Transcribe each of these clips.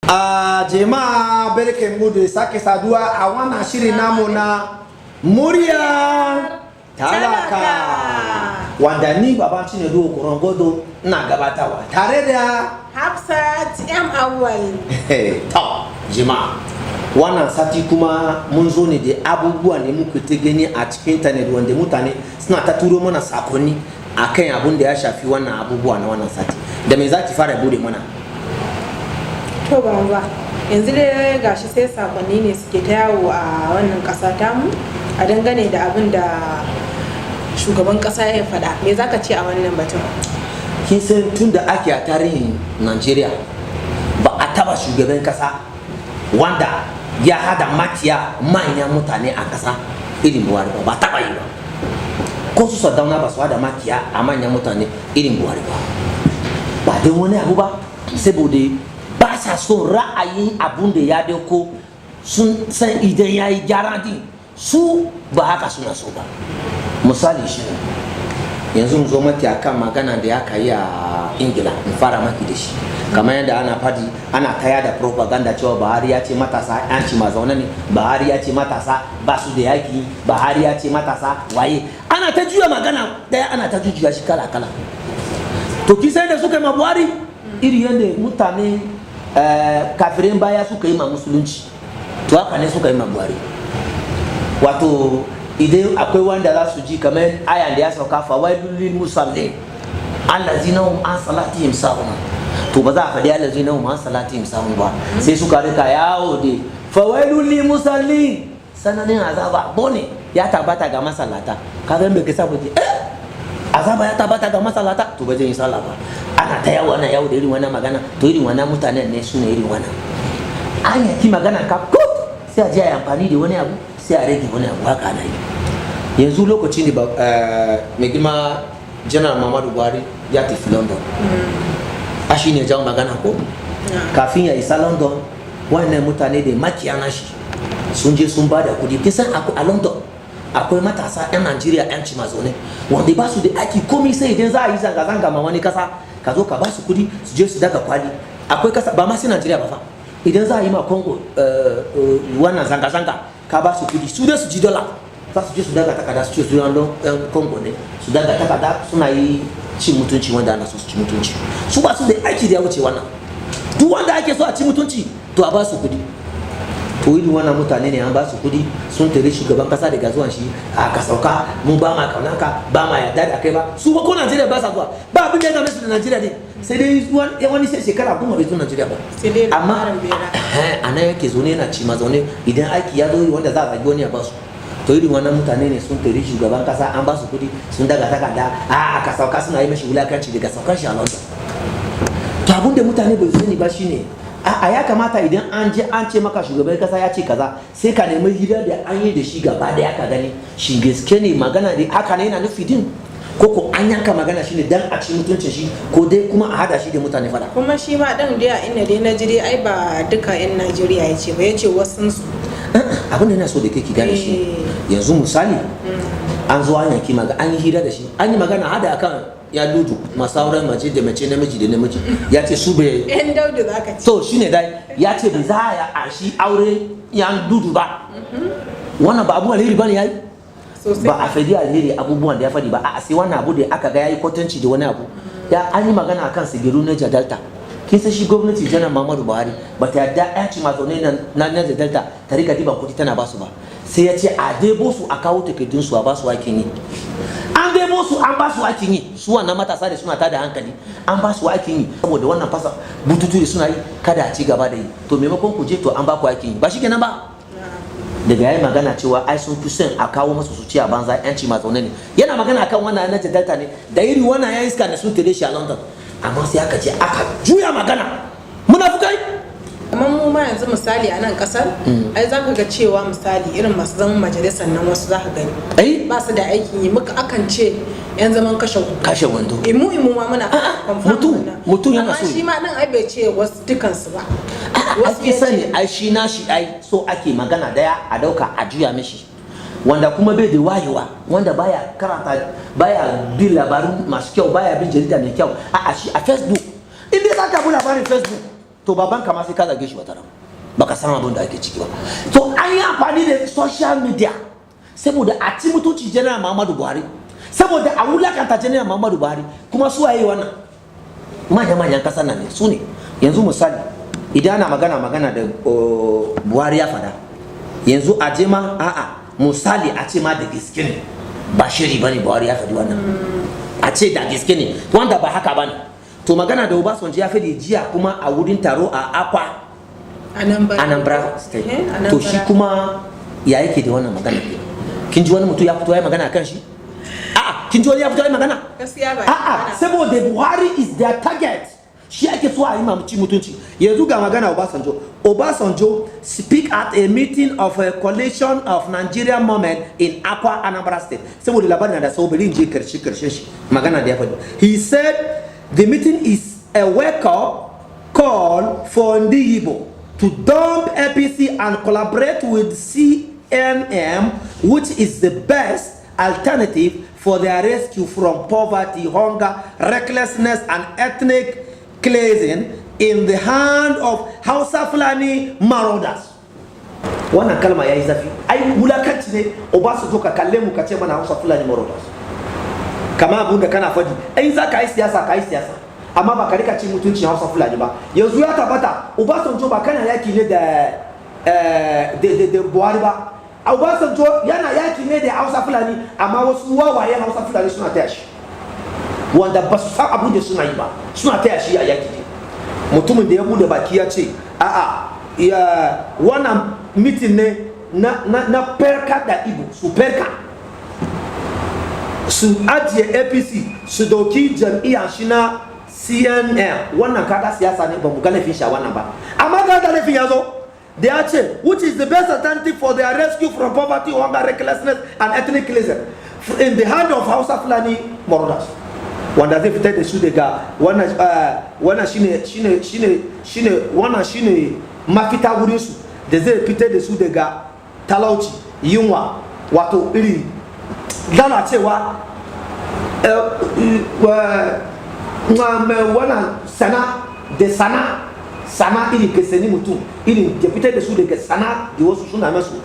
A jama'a, barkanmu da sake saduwa a wannan shiri namu na Murya Talaka, wanda ni Baban Chinedu Korongodo ina gabatarwa tare da Hafsat M. Awal. To jama'a, wannan sati kuma mun zo ne da abubuwan da muka ta gani a cikin intanet, wanda mutane suna ta turo mana sakonni akan abun da ya shafi wannan abubuwa na wannan sati. Da me za ki fara bude mana? To baba, yanzu dai gashi sai sakonni ne suke ta yawo a wannan ƙasa tamu a dangane da abin da shugaban ƙasa ya faɗa. Me zaka ce a wannan batun? Kin san tun da ake a tarihin Najeriya, ba a taba shugaban kasa wanda ya hada makiya manyan mutane a kasa irin Buhari ba. Ba taba yi ba. Ko su Sardauna ba su hada makiya a manyan mutane irin Buhari ba. Ba don wani abu ba, saboda ba sa son ra'ayin abun da ya dauko. Sun san idan ya yi gyara din, su ba haka suna so ba. Misali shi ne yanzu mu zo maki akan magana da ya yi a Ingila. In fara maki da shi, kamar yadda ana fadi, ana taya da propaganda cewa Buhari ya ce matasa yanci ma zaune ne, Buhari ya ce matasa ba su da yaki, Buhari ya ce matasa waye. Ana ta juya magana daya, ana ta jujuya shi kala kala. To kin san da suka yi ma Buhari iri yadda mutane kafirin baya suka yi ma musulunci, to haka ne suka yi ma Buhari. Wato idan akwai wanda za su ji kamar ayan da ya sauka, "Fawailul lil musallin allazina hum an salatihim sahun", to ba za a faɗi "allazina hum an salatihim sahun" ba, sai suka rika yawo da "Fawailul lil musallin", sananin azaba bone ya tabbata ga masallata. Kaga bai kasa ba, eh, azaba ya tabbata ga masallata, to ba zai yi sallah ba. Ana ta yawo, ana yawo da irin wannan magana. To irin wannan mutanen ne su ne irin wannan. An yaki magana ka kut, sai a je a yi amfani da wani abu, sai a rage wani abu. Haka ana yi. Yanzu lokacin da mai girma Janar Muhammadu Buhari ya tafi London, a shi ne jawo magana ko kafin ya isa London, wannan mutane da makiya na shi sun je sun ba da kudi. Kisan a London akwai matasa 'yan Najeriya 'yan cimazaune wanda ba su da aiki komai, sai idan za a yi zanga-zanga ma wani kasa, ka zo ka ba su kudi su je su daga kwali. Akwai kasa, ba ma sai Najeriya ba fa, idan za a yi ma Congo wannan zanga-zanga, ka ba su kudi, su dai su ji dola, za su je su daga takarda, su ce su yan Congo ne, su daga takarda suna yi cin mutunci wanda ana so su ci mutunci. Su ba su da aiki da ya wuce wannan. Duk wanda ake so a ci mutunci, to a ba su kudi. To irin wannan mutane ne an ba su kudi, sun tare shugaban kasa daga zuwan shi, a ka sauka, mu ba ma kaunan ka ba, ma yarda da kai ba. Su ba ko Najeriya ba sa zuwa ba, abin da ya dame su da Najeriya ne, sai dai wani sai shekara 10 bai zo Najeriya ba. Sai dai amma labarin bera. A nan yake zaune, yana ci ma zaune. Idan aiki ya zo wanda za a zagi wani, ya ba su. To irin wannan mutane ne sun tare shugaban kasa, an ba su kudi, sun daga takarda a ka sauka, suna yi mashi wulakanci daga saukan shi a London. To abin da mutane bai sani ba shine, a ya kamata idan an je an ce maka shugaban kasa ya ce kaza, sai ka nemi hira da an yi da shi gaba daya, ka gani shi gaske ne magana da haka ne yana nufi din, ko ko an yanka magana shine dan a ci mutuncin shi, ko dai kuma a hada shi da mutane fada. Kuma shi ma ɗin dai a inda dai na ji dai, ai ba duka 'yan Najeriya ya ce ba, ya ce wasunsu. Abin da yana so da kai ki gane shi yanzu, misali, an zo an yanki magana, an yi hira da shi, an yi magana hada akan ya ludu masu auren mace da mace, namiji da namiji, ya ce su bai 'Yan daudu za ka ce. To shine dai, ya ce bai za a shi aure yan dudu ba. Wannan ba abu alheri bane yayi. Sosai. Ba a fadi alheri abubuwan da ya fadi ba. A sai wannan abu da aka ga yayi kwatanci da wani abu ya an yi magana akan sigiru na Delta. Kin san shi gwamnati Janar Muhammadu Buhari ba ta yarda ya ci mazaune na Niger Delta ta rika diban kuɗi tana basu ba. Sai ya ce a debo su, a kawo takardun su, a basu aikin yi. An debo su, an basu aikin yi. Su wannan matasa da suna tada hankali, an basu aikin yi, saboda wannan fasa bututu da suna yi kada a ci gaba da yi. To maimakon ku je, to an baku aikin yi, ba shi kenan ba. Daga yayi magana cewa ai sun fi son a kawo masu su ci a banza, yanci ma zaune ne, yana magana akan wannan Niger Delta ne da iri wannan ya iska da sun tare shi a London, amma sai aka je aka juya magana. Munafukai. Amma mu ma yanzu misali a nan kasar, ai za ka ga cewa misali irin masu zaman majalisar nan, wasu za ka gani ba su da aikin yi. Muka akan ce yan zaman kashe wando. Kashe wando. Imu imu ma muna confirm wannan. Mutum yana amma so shi ma din ai bai ce wasu dukansu ba. Wasu ake ya ce. Sani ai shi na shi ai so ake magana daya a dauka a juya mishi, wanda kuma bai da wayewa, wanda baya karanta, baya bin labarun masu kyau, baya bin jarida mai kyau. A shi a Facebook, in dai za ka bi labarin Facebook To baban ka ma sai ka zage shi wata ran, baka san abin da ake ciki ba. To an yi amfani da social media saboda a ci mutunci General Muhammadu Buhari, saboda a wulakanta General Muhammadu Buhari. Kuma su waye wannan? Manya-manyan kasar nan ne, su ne. Yanzu misali, idan ana magana da Buhari ya fada yanzu, a je ma, a'a, misali a ce ma da gaske ne, ba shiri bane, Buhari ya faɗi wannan, a ce da gaske ne, wanda ba haka bane. To magana da Obasanjo ya faɗi jiya kuma a wurin taro a Akwa, Anambra. Anambra State. Eh, To shi Anambra. kuma ya yake da wannan magana ke? Kin ji wani mutum ya fito ya yi magana kan shi? A'a, kin ji wani ya fito ya yi magana? Gaskiya ba. A'a, saboda Buhari is their target, shi ake so a yi mamuci mutunci. Yanzu ga magana Obasanjo. Obasanjo speak at a meeting of a coalition of Nigerian women in Akwa, Anambra State. Saboda labarin na da sau, bari in je karshe karshen shi, magana da ya faɗi. He said the meeting is a wake up call for Ndi Igbo to dump APC and collaborate with CNM, which is the best alternative for their rescue from poverty, hunger, recklessness, and ethnic cleansing in the hand of Hausa Fulani marauders. Wannan kalma ya yi zafi. Ai wulakanci ne Obasanjo ka kalle mu ka ce mana Hausa Fulani marauders. Kama abun da kana faɗi, in za ka yi siyasa, ka yi siyasa, amma ba ka rika cin mutuncin Hausa Fulani ba. Yanzu ya tabbata Obasanjo ba kana yaki ne da Buhari ba, Obasanjo yana yaki ne da Hausa Fulani, amma wasu wawayen Hausa Fulani suna taya shi, wanda ba su san abin da suna yi ba, suna taya shi a yaki ne. Mutumin da ya bude baki ya ce a'a, ya wannan meeting ne na perka da Igbo su perka, su ajiye APC, su dauki jam'iyyar shi na CNM. Wannan kaga siyasa ne, ba mu ga laifin shi a wannan ba. Amma ga laifin ya zo da ya ce which is the best alternative for their rescue from poverty, hunger, recklessness and ethnic cleansing in the hand of Hausa Fulani marauders, wanda zai fitar da su daga wannan. Wannan shine wannan shine mafita wurin su da zai fitar da su daga talauci, yunwa, wato iri lalacewa, wannan sana da sana sana iri ka sani mutum irin ya fitar da su daga sana da wasu suna masu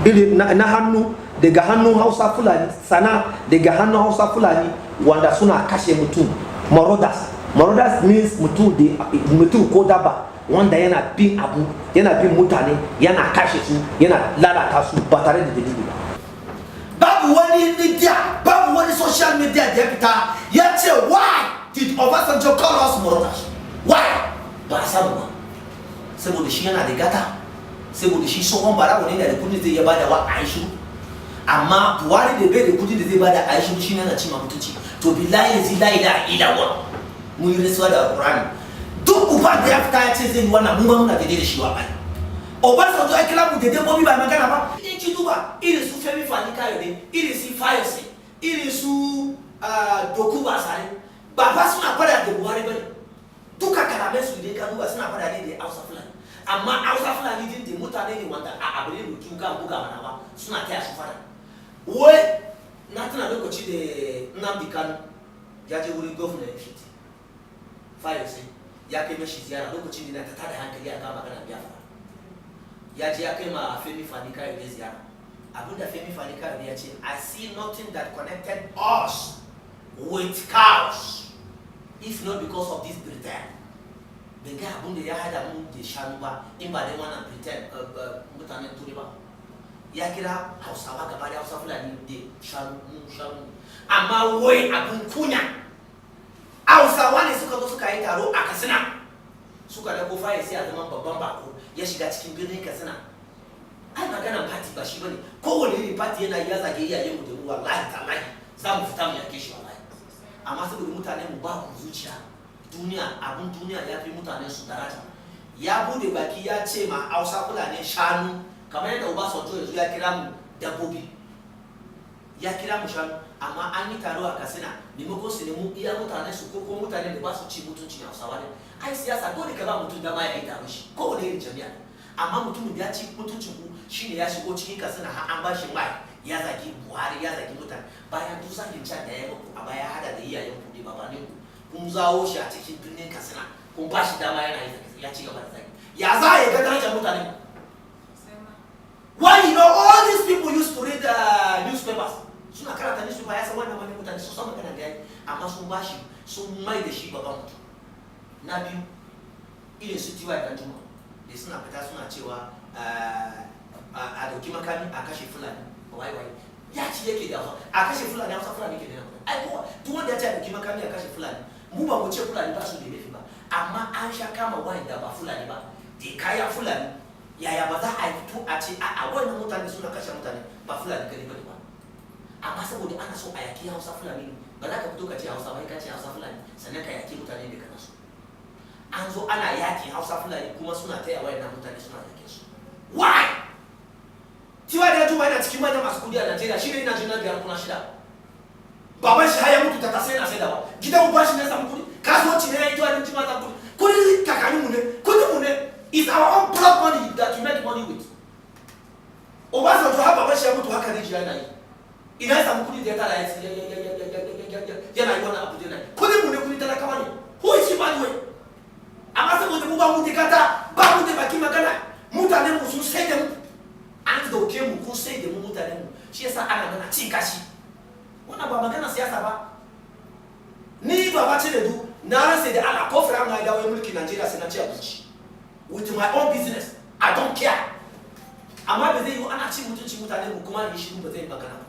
iri na hannu, daga hannun Hausa Fulani, sana daga hannun Hausa Fulani wanda suna kashe mutum. Marauders, marauders means mutum da mutum ko daba wanda yana bin abu, yana bin mutane, yana kashe su, yana lalata su ba tare da dalili ba. Babu wani media, babu wani social media da ya fita ya ce, "Why did Obasanjo call us marauders? Why?" Ba a samu ba, saboda shi yana da gata, saboda shi tsohon barawo ne da kudi zai iya bada wa a yi shiru. Amma Buhari da bai da kudi da zai bada a yi shiru, shi yana cima mutunci. To billahi zai la ilaha illa huwa, mun yi rasuwa da Alqur'ani, duk uban da ya fita ya ce zai yi wannan, mu ba muna daidai da shi wa bai. Obasanjo ya kira mu daidai bobi ba magana ba. In ki duba irin su Femi Fani Kayode, irin su Fayose, irin su Dokubo Asari, ba fa suna fada da Buhari bane. Duka kalamai su, idan ka duba, suna fada ne da Hausa Fulani. Amma Hausa Fulani din da mutane ne wanda a abu ne mutum ka buga mana ba, suna taya su fada. Wai na tuna lokaci da Nnamdi Kanu ya je wurin gwamna Ekiti, Fayose, ya kai mashi ziyara lokacin da na ta tada hankali a kan magana Biafra. Ya je ya kai ma Femi Fani Kayode ziyara. Abinda Femi Fani Kayode ya ce, "I see nothing that connected us with cows if not because of this Britain." Bai ga abin da ya hada mu da shanu ba in ba dai wannan Britain, mutanen Turai ba. Ya kira Hausawa gaba da Hausa Fulani da shanu, mu shanu. Amma wai abin kunya, Hausawa ne suka zo suka yi taro a Katsina, suka da kofa ya sai a zaman babban bako ya shiga cikin birnin Katsina. Ai maganan party ba shi bane. Kowane irin party yana ya zage iyayen mu da mu, wallahi tallahi za mu fita mu yake shi, wallahi. Amma saboda mutane mu ba ku zuciya, duniya, abun duniya ya fi mutanen su daraja, ya bude baki ya ce ma Hausa Fulani shanu, kamar yadda Obasanjo yanzu ya kira mu dabbobi, ya kira mu shanu. Amma an yi taro a Katsina, maimakon su nemi iya mutanen su ko kuma mutane da ba su ci mutuncin Hausawa ne. Ai siyasa dole ka ba mutum dama ya yi taro shi, kowane irin jami'a ne. Amma mutumin da ya ci mutuncin ku shine ya shigo cikin Katsina har an ba shi mic, ya zagi Buhari, ya zagi mutane, bayan duk zagin can da ya muku a baya, hada da iyayen ku da babanin ku, kun zawo shi a cikin birnin Katsina, kun ba shi dama yana yi zage. Ya ci gaba da zagi. Ya za a yi ga darajar mutane? Why, all these people used to read newspapers. Suna karanta newspaper, ya san wannan wani mutane sun san magana da yayi, amma sun bashi, sun mai da shi babban mutum. Na biyu, irin su T.Y. Danjuma da suna fita suna cewa a dauki makami a kashe Fulani, wai wai ya ci yake da a kashe Fulani, Hausa Fulani ke da nan. Ai ko duk wanda ya ce a dauki makami a kashe Fulani, mu ba mu ce Fulani ba su da laifi ba, amma an sha kama wayanda ba Fulani ba da kaya Fulani. Yaya ba za a fito a ce a wannan mutane suna kashe mutane ba Fulani gani ba ne ba? Amma saboda ana so a yaki Hausa Fulani ne, ba za ka fito ka ce Hausa ba, ka ce Hausa Fulani, sannan ka yaki mutane da kana so. An zo ana yakin Hausa Fulani, kuma suna taya wayannan mutane suna yakin su. Why? T.Y. Danjuma yana cikin manyan masu kudi a Najeriya. Shi ne ina jin na biyar kuna shida. Baban shi har ya mutu tattasai na saidawa. Gidan uban shi ne samu kudi? Kasuwanci ne ya yi? T.Y. Danjuma samu kudi? Kudi kakannin mu ne, kudin mu ne. It's our own blood money that you make money with. Obasanjo, har baban shi ya mutu, haka rijiya yana yi. Ina ya samu kudi da ya tara yana yi wannan abu da yana yi? Kudin mu ne, kudi talakawa ne. Who is he, by the way? Amma saboda mu ba mu da gata, ba mu da bakin magana, mutanen mu sun sai da mu, an dauke mu kun sai da mu, mutanen mu. Shi yasa ana mana cin kashi. Wannan ba magana siyasa ba. Ni Baba Chinedu, na rasa da Allah, ko Firawuna ya dawo mulki Najeriya, sai na ci abinci with my own business. I don't care. Amma ba zai yi ana cin mutunci mutane mu kuma yi shiru, ba zai yi magana ba.